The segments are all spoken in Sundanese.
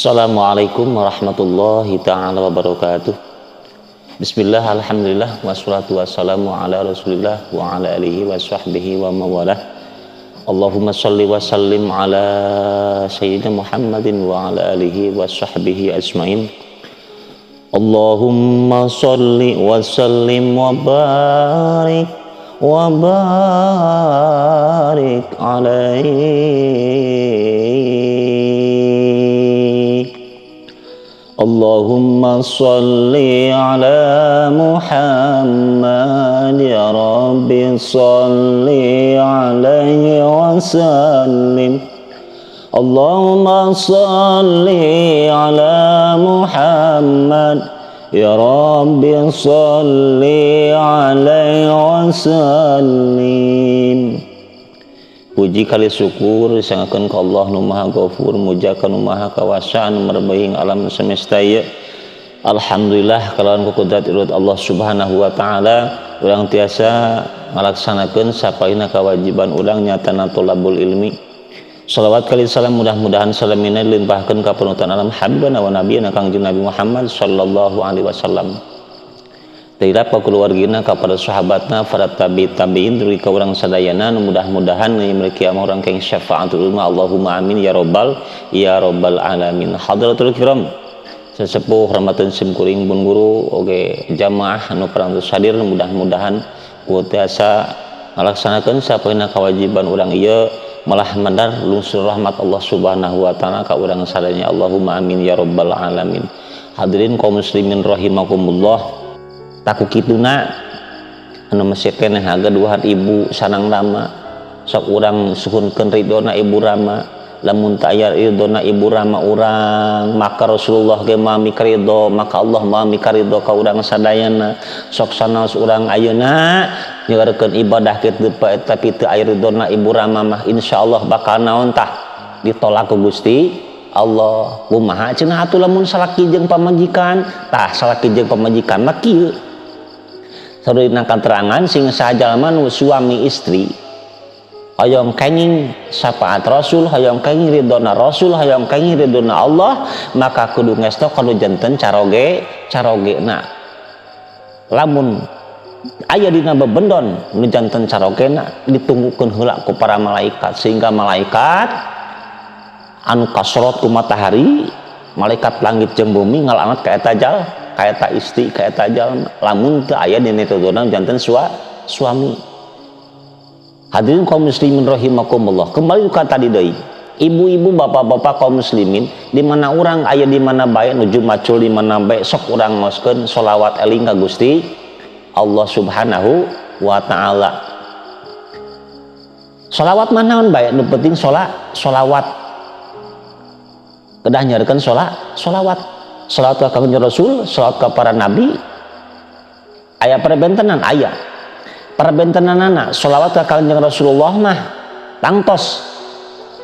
Assalamualaikum warahmatullahi taala wabarakatuh. Bismillah, alhamdulillah, wassalatu wassalamu ala rasulillah wa ala alihi wa sahbihi wa mawalah. Allahumma salli wa sallim ala sayyidina Muhammadin wa ala alihi wa sahbihi ajmain. Allahumma salli wa sallim wa barik wa barik alaihi. Allahumma salli ala Muhammad ya Rabbi salli alaihi wa sallim. Allahumma salli ala Muhammad ya Rabbi salli alaihi wa sallim. Puji kali syukur disangakeun ka Allah nu Maha Ghafur, muja ka nu Maha Kawasa anu merebeuhing alam semesta ieu. Alhamdulillah kalawan kukudrat irodat Allah Subhanahu wa taala urang tiasa ngalaksanakeun sapaina kewajiban urang nyatana thalabul ilmi. Salawat kali salam mudah-mudahan salamina dilimpahkeun ka panutan alam habibana wa nabiyana Kangjeng Nabi Muhammad sallallahu alaihi wasallam. Tilap ka keluargina, ka para sahabatna, para tabi tabiin, dugi ka urang sadayana, mudah-mudahan mereka urang keng syafaatul umma. Allahumma amin ya robbal ya robbal alamin. Hadratul kiram, sesepuh rahmatun sim kuring bun guru oge jamaah anu parantos hadir, mudah-mudahan ku tiasa ngalaksanakeun sapoena kewajiban urang ieu malah mandar lungsur rahmat Allah Subhanahu wa taala ka urang sadayana. Allahumma amin ya robbal alamin. Hadirin kaum muslimin rahimakumullah, taku kituna anu masih keneh hagaduhan ibu sanang rama, sok urang suhunkeun ridona ibu rama. Lamun teu aya ridona ibu rama urang, maka Rasulullah ge moal mikaridho, maka Allah moal mikaridho ka urang sadayana. Sok sanaos urang ayeuna nyeurkeun ibadah kitu tapi teu aya ridona ibu rama mah insyaallah bakal naon tah ditolak ku Gusti Allah. Kumaha cenah atuh lamun salaki jeung pamajikan? Tah, salaki jeung pamajikan mah kieu. Sarurina katerangan sing sajalma nu suami istri hoyong kenging syafaat Rasul, hoyong kenging ridona Rasul, hoyong kenging ridona Allah, maka kudu ngesto kudu janten caroge carogena. Lamun aya dina bebendon nu janten carogena ditunggukeun heula ku para malaikat, sehingga malaikat anu kasorot ku matahari, malaikat langit jeung bumi ngalanat ka eta jal, ka eta istri, ka eta jalma lamun teu aya dina ridona janten suami. Hadirin kaum muslimin rahimakumullah, kembali ka tadi deui, ibu-ibu bapak-bapak kaum muslimin di mana urang aya di mana bae, nuju macul di mana bae, sok urang ngoskeun sholawat eling ka Gusti Allah Subhanahu wa taala. Sholawat mah naon bae, nu penting sholawat, kedah nyarekan sholawat, sholawat ka Kangjeng Rasul, sholawat ka para nabi. Aya perbentenan, aya perbentenanana. Sholawat ka Kangjeng Rasulullah mah tangtos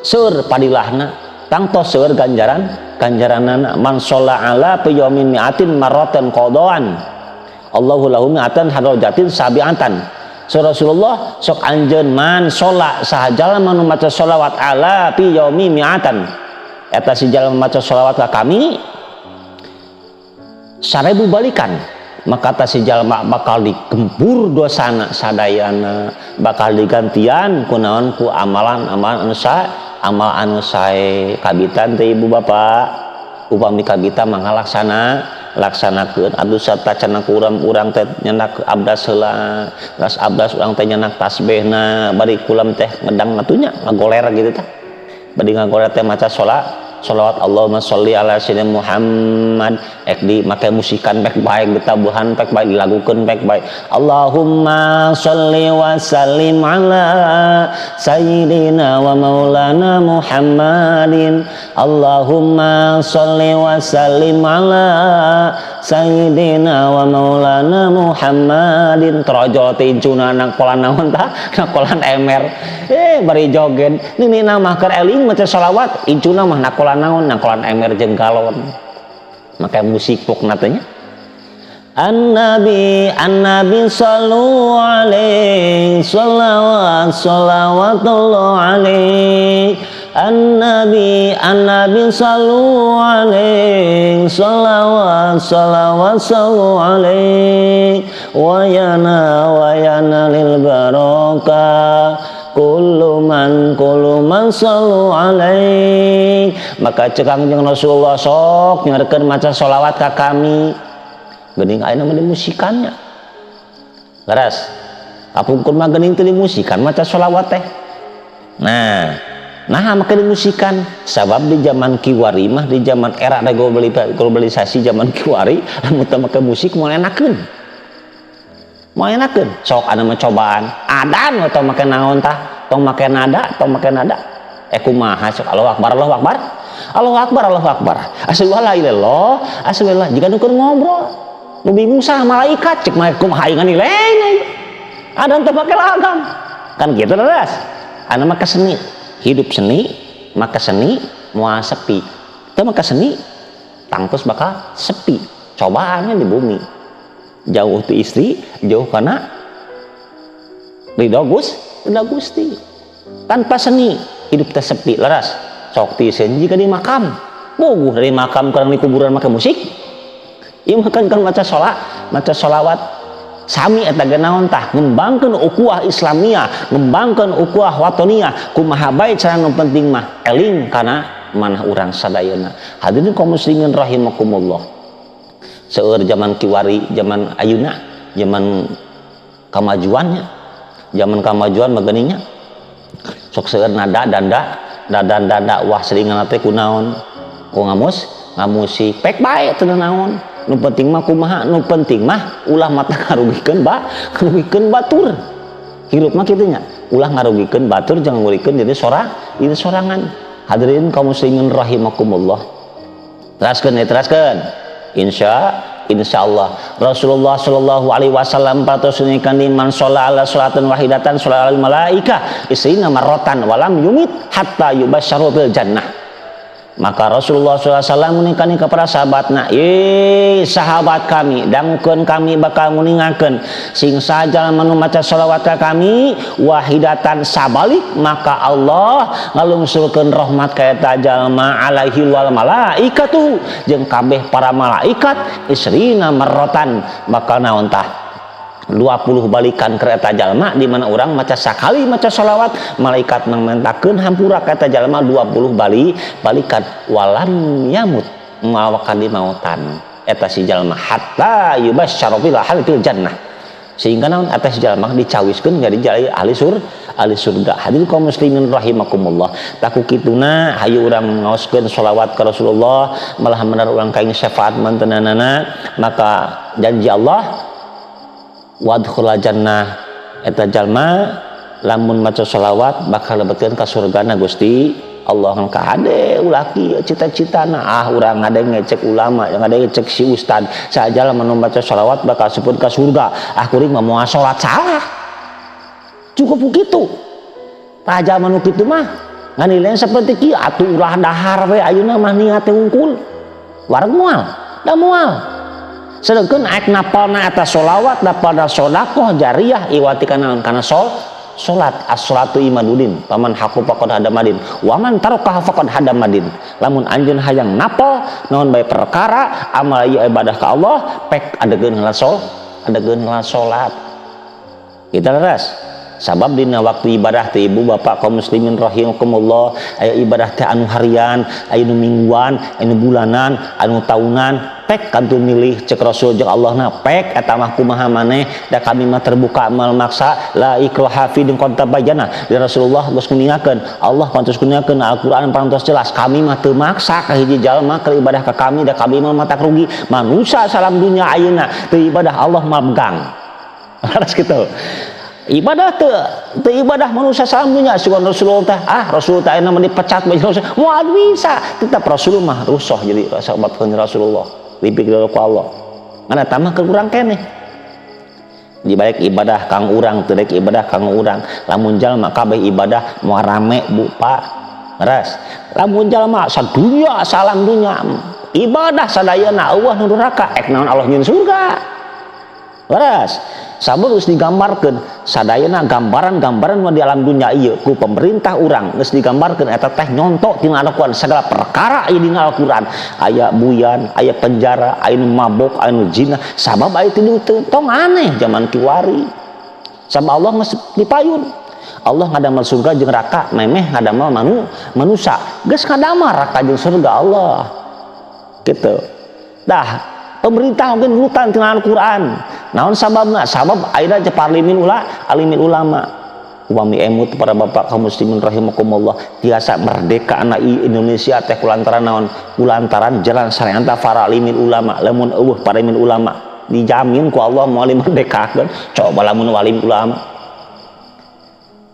seur padilahna, tangtos seur ganjaran ganjaranana. Man sholla ala fi yaumin mi'atin marratan qadaan Allahu lahu mi'atan harajatin sabi'atan. So Rasulullah sok anjeun man sholla saha jalma nu maca sholawat ala fi yaumi mi'atan, eta si jalma maca sholawat ka kami 1000 balikan, maka ta si jalma bakal digempur dosana sadayana, bakal digantian ku naon? Ku amalan-amalan anu sa amal anu sae. Kabitan teh ibu bapak? Upami kabita mangga laksana laksanakeun atuh. Satacana ku urang, urang teh nyandak abdas heula, ras abdas urang teh nyandak tasbihna, bari kulam teh ngedang atunya ngagoler gitu tah, bari ngagoler teh maca sholawat Allahumma sholli ala sayyidina Muhammad, ek di make musikan pek baik, ditabuhan pek baik, dilagukeun pek baik. Allahumma sholli wa sallim ala sayyidina wa maulana Muhammadin, Allahumma sholli wa sallim ala sayyidina wa maulana Muhammadin. Trojol teh incuna nangkolan naon tah, nangkolan emer, bari joget nini mah keur eling maca sholawat, incuna mah nangkolan naon? Nangkolan emer jeung galon, make musik pokna teh nya. An-Nabi, An-Nabi sallu alaihi, salawat, salawatullah alaihi. An-Nabi An-Nabi sallu alaih salawat salawat sallu alaih wa yana lil barokah kullu man sallu alaih. Maka cek Kangjeng Rasulullah sok nyarekeun maca sholawat ka kami geuning ayeuna mah dimusikannya leres kapungkur mah geuning teu dimusikan maca sholawat teh. Nah maka dimusikan sabab di zaman kiwari mah di zaman era globalisasi zaman kiwari lamun teu make musik moal enakeun sok anu mah cobaan adan atau make naon tah tong make nada kumaha sok Allahu akbar Allahu akbar Allahu akbar Allahu akbar asyhadu alla ilaha illallah asyhadu alla jika nu keur ngobrol nu bingung sah malaikat cek mah kumaha aing nilai adan teu make lagam kan kitu leres anu mah seni hidup seni maka seni moal sepi teu maka seni tangtos bakal sepi cobaannya di bumi jauh ti istri jauh kana ridho Gusti tanpa seni hidup teh sepi leres sok ti jika di makam buguh dari makam kurang di kuburan make musik ieu mah kan maca sholat maca sholawat sami eta ge naon tah ngembangkeun ukhuwah Islamiyah ngembangkeun ukhuwah watoniyah kumaha bae cara nu penting mah eling kana manah urang sadayana. Hadirin kaum muslimin rahimakumullah seueur zaman kiwari zaman ayeuna zaman kamajuannya zaman kamajuan mageuning sok seueur nada danda danda wah seringan teh kunaon ku ngamusik pek bae teu naon nu penting mah kumaha nu penting mah ulah mata ngarugikeun ngarugikeun batur hirup mah kitu nya ulah ngarugikeun batur jangan ngurikeun jadi diri sorangan. Hadirin kaum muslimin rahimakumullah teraskeun insyaallah Rasulullah sallallahu alaihi wasallam patos nikan man sholla ala sholatan wahidatan sholla al malaika isrina marratan walam yumit hatta yubasyaru bil jannah. Maka Rasulullah SAW menikani kepada sahabatna, sahabat kami, dangukeun kami bakal nguningakeun sing saja manu maca sholawat ka kami wahidatan sabalik maka Allah ngalungsurkeun rahmat ka eta jalma alaihi wal malaikatu jeung kabeh para malaikat isrina marratan bakal naon tah 20 balikan kereta jalma di mana orang maca sakali maca sholawat malaikat mangmentakeun hampura ka eta jalma 20 balikan walam yamut mawakan di mautan eta si jalma hatta yubasyaru bil fil jannah sehingga naon eta si jalma dicawiskeun jadi ahli surga. Hadirin kaum muslimin rahimakumullah taku kituna hayu urang ngaoskeun sholawat ka Rasulullah malah bener urang kaing syafaat mantenanana maka janji Allah wadkhulal jannah eta jalma lamun maca sholawat bakal lebetkeun ka surgana Gusti Allah. Ka hade ulah kieu cita-citana ah urang ngade ngecek ulama yang ngade ngecek si ustad saja lamun maca sholawat bakal sebut ka surga ah kuring mah moal salat salah cukup kitu tah jalma nu kitu mah nganilain saperti kieu atuh ulah dahar we ayeuna mah niat teh hungkul wareg moal da moal. Sedangkan aek napalna atas sholawat napalna sodakoh jariah iwati kana kana salat as-salatu imadudin paman haku faqad hadamadin waman tarakaha faqad hadamadin. Lamun anjeun hayang napal naon bae perkara amal ieu ibadah ka Allah pek adegeun heula salat kita leres sabab dina waktu ibadah teh ibu bapak kaum muslimin rahimakumullah aya ibadah teh anu harian aya nu mingguan anu bulanan anu tahunan pek kantun milih cek Rasul jeung Allah na pek eta mah kumaha maneh da kami mah terbuka mal maksa la ikraha fi din qad tabayyana di Rasulullah geus kuningakeun Allah pantos kuningakeun Al-Qur'an pantos jelas kami mah teu maksa ka hiji jalma keur ibadah ka kami da kami mah matak rugi manusia salam dunya ayeuna teu ibadah Allah mah begang harus kitu ibadah teu ibadah manusia salam dunya sugan Rasulullah teh ah Rasul teh ayeuna mah dipecat bae Rasul moal bisa tetap Rasul mah rusuh jadi sahabat Rasulullah dipikir ku Allah ngan eta mah keur urang keneh di balik ibadah kang urang teu rek ibadah kang urang lamun jalma kabeh ibadah moal rame bu pak ras lamun jalma sadunya salam dunya ibadah sadayana eueuh nu neraka ek naon Allah nyeun surga leres. Sabab geus digambarkeun sadayana gambaran-gambaran di alam dunya ieu ku pemerintah urang geus digambarkeun eta teh nyontok tina Al-Qur'an segala perkara aya dina Al-Qur'an. Aya buyan, aya penjara, aya nu mabok, aya nu zina. Sabab aya teu tong aneh zaman kiwari. Sabab Allah geus dipayun. Allah ngadamel surga jeung neraka, memeh ngadamel manusia. Geus ngadamel neraka jeung surga Allah. Gitu. Dah pemerintah mungkin nurutan tina Al-Qur'an. Naon sababna? Sabab ayeuna teh parlimin alimin ulama. Upami emut para bapak kaum muslimin rahimakumullah, tiasa merdeka anak Indonesia teh kulantaran naon? Kulantaran jalan syariat para alimin ulama. Lamun eueuh para alimin ulama, dijamin ku Allah moal dimerdekakeun. Coba lamun alim ulama.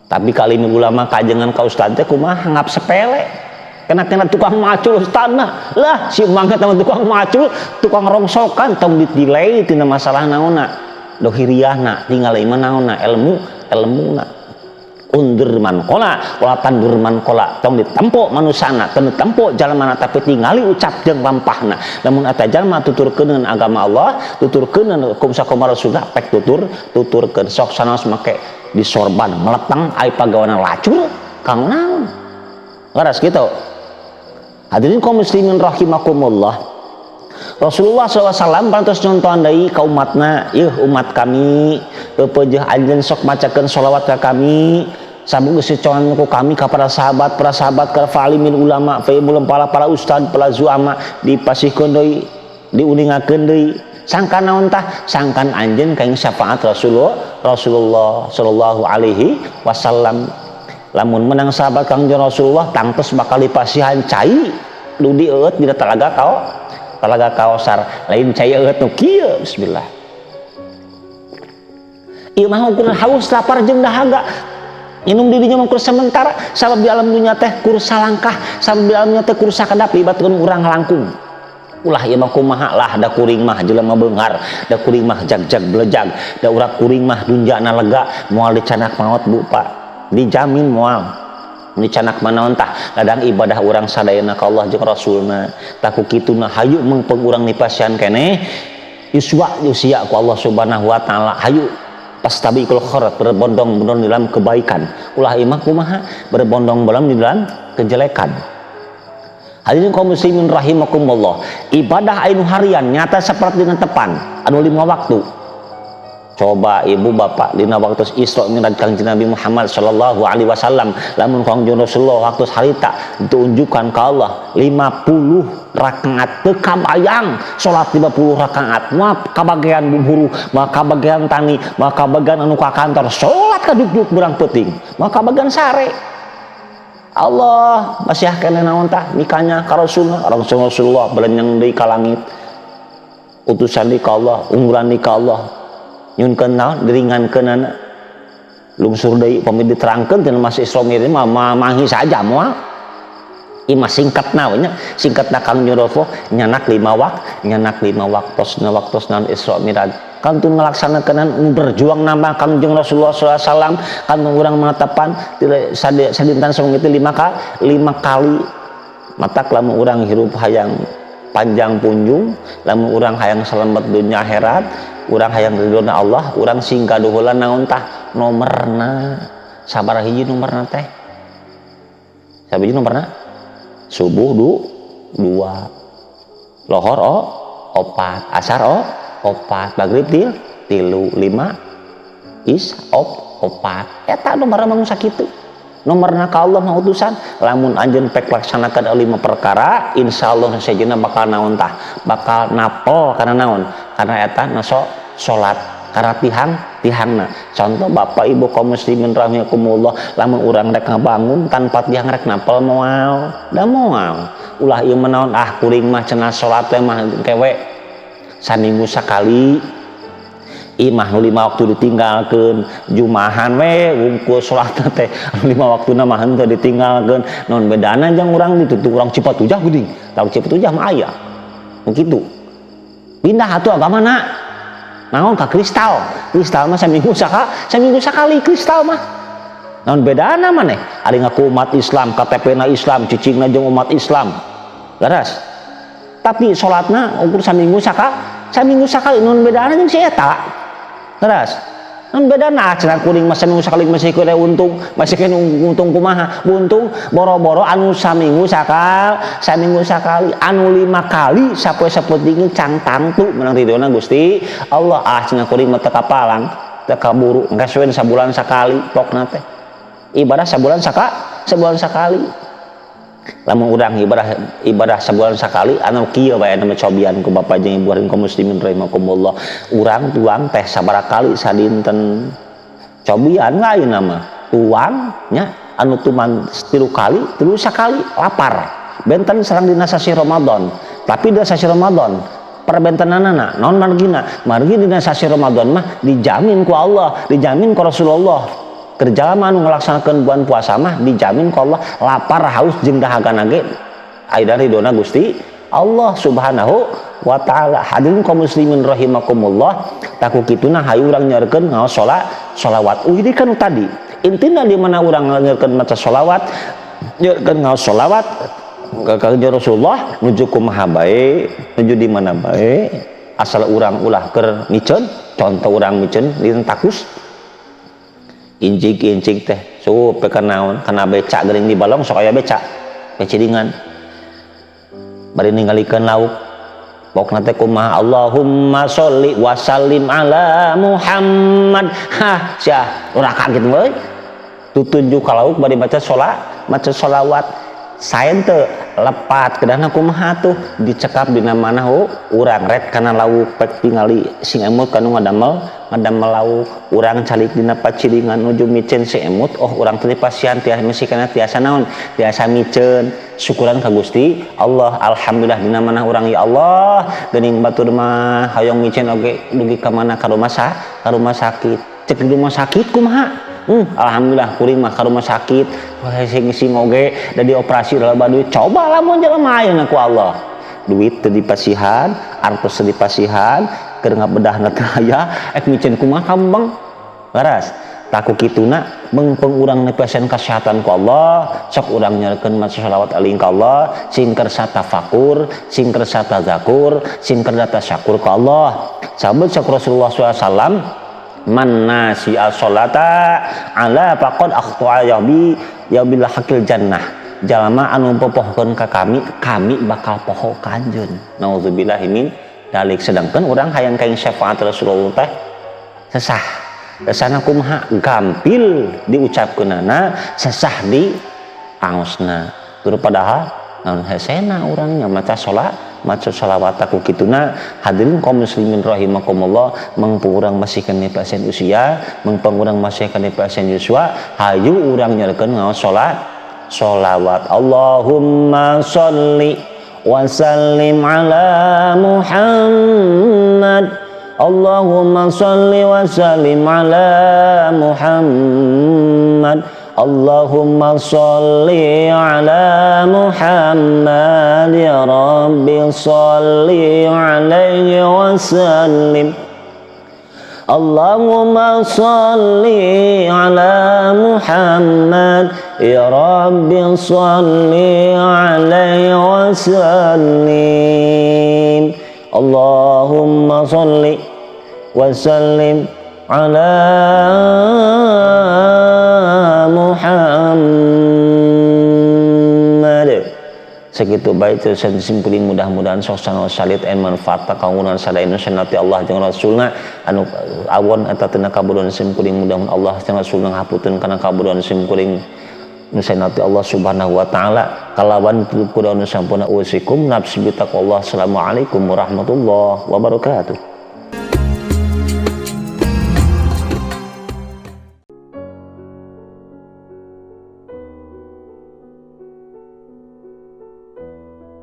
Tapi kali ini ulama kajengan ka ustad teh kumaha ngap sepele. Kena-kena tukang macul ustadna. Lah si mangga sama tukang macul, tukang rongsokan tong ditilai tina masalah naonna. Dohiriahna tinggal ieu naonna ilmu, ilmuna. Undur man kola, wala tandur man kola. Tong ditempo manusana, tong ditempo jalmana tapi tingali ucap jeung lampahna. Lamun eta jalma tuturkeun agama Allah, tuturkeun hukum sakoma Rasulullah, pek tuturkeun sok sanaos make disorban meleteng ai pagawana lacur kang naon. Laras gitu. Hadirin kaum muslimin rahimakumullah. Rasulullah SAW parantos nyontohan deui ka umatna, yeuh umat kami, pepeujeuh anjeun sok macakeun sholawat ka kami, sabung geus dicontohan ku kami ka para sahabat, para sahabat ka alimin ulama, fa para para ustad, para zuama dipasihkeun deui, diuningakeun deui. Sangkan naon tah? Sangkan anjeun kaing syafaat Rasulullah sallallahu alaihi wasallam. Lamun menang sahabat Kangjeng Rasulullah tangtos bakal dipasihan cai dudi eueut dina telaga kao telaga Kausar, lain cai eueut nu kieu. Bismillah. Ieu mah ukur haus lapar jeung dahaga. Minum dirinya mah kur sementara, sabab di alam dunya teh kur salangkah, sabab di alam dunya teh kur sakedap libatkeun urang langkung. Ulah ieu mah kumaha lah, da kuring mah jelema beunghar, da kuring mah jag-jag belejag, da urang kuring mah dunjana lega, moal dicanak maot bu pak. Dijamin moal. Dicanak manaon tah ladang ibadah urang sadayana ka Allah jeung Rasulna. Tah ku kituna hayu mengpeng urang dipasihan keneh yuswa usia ku Allah Subhanahu wa taala. Hayu pastabiqul khairat, berbondong-bondong dalam kebaikan. Ulah imah kumaha berbondong-bondong di dalam kejelekan. Hadirin kaum muslimin rahimakumullah, ibadah anu harian nyata seperti dina tepan anu 5 waktu. Coba ibu bapak dina waktu Isra Mi'raj Kangjeng Nabi Muhammad sallallahu alaihi wasallam, lamun Kangjeng Rasulullah waktu harita ditunjukkan ke Allah 50 rakaat teu kabayang salat 50 rakaat, mah kabagian buruh, mah kabagian tani, mah kabagian anu ka kantor salat kaduk-duk berang peuting, mah kabagian sare. Allah masih kene naon tah mikanya ka Rasulullah, Rasulullah belenyeng deui ka langit. Utusan di ka Allah, unggulan di ka Allah. Nyunkeun naon diringankeunana. Lungsur deui pami diterangkeun tina masih Isra Mi'raj mah mahi saja moal. Ieu mah singkatna we nya, singkatna Kangjeng Rasul nyanak 5 nyanak 5 waktosna waktosna Isra Mi'raj. Kantun ngalaksanakeun berjuang nama Kangjeng Rasulullah sallallahu alaihi wasallam, kantun urang menetapan sadinten sawengi teh 5 kali. Matak lamun urang hirup hayang panjang punjung, lamun urang hayang selamat dunia akhirat, urang hayang ridhona Allah, urang sing gaduh heula naon tah nomerna. Sabaraha hiji nomerna teh? Sabaraha hiji nomerna? Subuh 2, lohor 4, asar 4, maghrib 3, 5, is 4. Eta nomorna mah sakitu. Nomorna ka Allah mah utusan. Lamun anjeun pek laksanakeun 5 perkara, insyaallah sejenna bakal naon tah? Bakal napel karena naon? Karena eta naso salat, karena tihangna. Contoh bapak ibu kaum muslimin rahimakumullah, lamun urang rek ngabangun tanpa tihang rek napel moal, da moal. Ulah ieu mah naon, ah kuring mah cenah salat teh mah kewe saminggu sakali. Imah nu 5 waktu ditinggalkeun, jumahan we wungkul salat teh 5 waktuna mah henteu ditinggalkeun. Naon bedana jeung urang ditutup urang Cipatujah geuning. Tahu Cipatujah mah aya. Nu kitu. Pindah atuh agamana. Naon ka kristal. Kristal mah saminggu sakali kristal mah. Naon bedana maneh? Ari ngaku umat Islam, KTP-na Islam, cicingna jeung umat Islam. Leres. Tapi salatna ukur saminggu sakali, naon bedana jeung si eta? Leres. Kan bedana cenah kuring mah saminggu sakali masih kena untung, masih kena untung kumaha? Untung boro-boro anu saminggu sakal, saminggu sakali, anu 5 kali sapoe sapoe cang tangtu menang ridona Gusti Allah. Ah cenah kuring mah teu kapalang, teu kaburu, engke we sabulan sakali pokna teh. Ibadah sabulan sabulan sakali. Lamun urang ibadah sabulan sakali anu kieu bae anu cobian ku bapak jeung ibu kaum muslimin rahimakumullah. Urang tuang teh sabaraha kali sadinten. Cobian lain nama tuang nya anu tuman 3 kali, 3 sakali lapar. Benten sareng dina sasih Ramadan. Tapi dina sasih Ramadan perbentenanana naon margina? Margi dina sasih Ramadan mah dijamin ku Allah, dijamin ku Rasulullah. Kerjaan anu ngelaksanakeun bulan puasa mah dijamin ku Allah lapar haus jeung dahagana ge aya ridona Gusti Allah Subhanahu wa taala. Hadirin kaum muslimin rahimakumullah, taku kituna hayu urang nyarekeun ngaos sholawat. Ini kan tadi intina di mana urang nyarekeun maca sholawat, nyarekeun ngaos sholawat ka Kanjeng Rasulullah nuju kumaha bae, nuju di mana bae, asal urang ulah keur miceun, contoh urang miceun di takus injik-injik teh sup ke naon kana becak geuning di balong sok aya becak peciringan bari ningalikeun lauk pokna teh kumaha Allahumma sholli wa sallim ala Muhammad. Hah sia ora kaget we tutunjuk ka lauk bari maca maca sholawat saen teu lepat kedahna kumaha tuh dicekap dina mana urang rek kana lauk pek tingali sing emut kanu ngadamel lauk urang calik dina paciringan nuju miceun si emut oh urang teh pasian tiasa misikana tiasa naon tiasa miceun syukuran ka Gusti Allah. Alhamdulillah dina mana urang ya Allah geuning batur mah hoyong miceun oge dugi ka mana ka rumah ka rumah sakit cek di rumah sakit kumaha. Alhamdulillah kuring mah ka rumah sakit sing oge da dioperasi loba duit coba lamun jelema ayeuna ku Allah duit teu dipasihan artos teu dipasihan keur ngabedahna teh aya ek miceun kumaha kambang laras taku kituna mengpeng urang nepasihan kesehatan ku Allah sok urang nyarekeun maca sholawat aling ka Allah sing kersa tafakur sing kersa tazakur sing kersa tasyakur ka Allah. Sabab sok Rasulullah sallallahu alaihi wasallam man nasi'a sholata ala faqad akhta'a yabi yabil hakil jannah. Jalma anu popohkeun ka kami, kami bakal poho ka anjeun. Nauzubillahi min dalik. Sedangkan urang hayang kaing syafaat Rasulullah teh sesah. Sesahna kumaha? Gampil diucapkeunana, sesah di aosna. Tur padahal naon hesena urangnya maca sholat maca sholawat ku kituna. Hadirin kaum muslimin rahimakumullah, mengpurang masih kene pasien usia, mengpengurang masih kene pasien yuswa, hayu urang nyarekeun ngaos sholawat. Allahumma sholli wa sallim ala Muhammad. Allahumma sholli wa sallim ala Muhammad. Allahumma sholli ala Muhammad ya Rabbi sholli alaihi wa sallim. Allahumma sholli ala Muhammad ya Rabbi sholli alaihi wa sallim. Allahumma sholli wa sallim ala Muhammad. Segitu baik terusan simpuling, mudah-mudahan sosana salit en manfaat kaungunan sadaya sunnati Allah jeung Rasulna anu awon eta tina kabodohan simkuring, mudah-mudahan Allah jeung Rasulna ngahapunten kana kabodohan simkuring nusanati Allah Subhanahu wa taala kalawan kudu sampurna usikum nafsi bitaqwallah. Assalamualaikum warahmatullahi wabarakatuh.